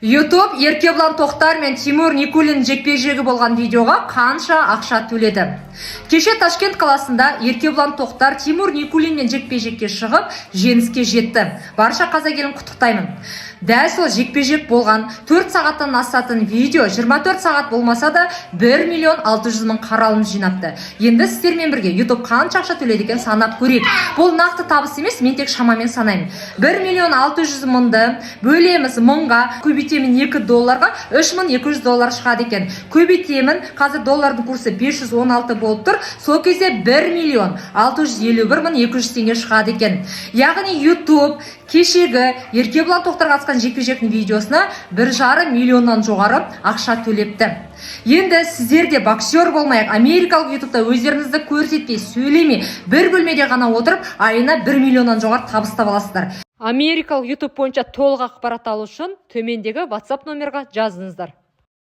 YouTube Еркебұлан Тоқтар мен Тимур Никулин жекпе-жегі болған видеоға қанша ақша төледі? Кеше Ташкент қаласында Еркебұлан Тоқтар Тимур Никулинмен жекпе-жекке шығып, жеңіске жетті. Барша қазақ елін құттықтаймын. Дәл сол жекпе-жек болған 4 сағаттан асатын видео 24 сағат болмаса да 1 миллион 600 мың қаралым жинапты. Енді сіздермен бірге YouTube қанша ақша төледі екен, санап көрейік. Бұл нақты табыс емес, мен тек шамамен санаймын. 1 миллион 600 мыңды бөлеміз мыңға, көбейтемін 2 долларға, 3200 доллар шығады екен. Көбейтемін, қазір доллардың курсы 516 болып тұр. Сол кезде 1 миллион 651 мың 200 теңге шығады екен. Яғни YouTube кешегі Еркебұлан Тоқтар қатысқан жекпе-жектің видеосына 1,5 миллионнан жоғары ақша төлепті. Енді сіздер де боксер болмай, америкалық ютубта өздеріңізді көрсетпей, сөйлемей, бір бөлмеде ғана отырып, айына 1 миллионнан жоғары табыс таба аласыздар. Америкалық ютуб бойынша толық ақпарат алу үшін төмендегі WhatsApp номерға жазыңыздар.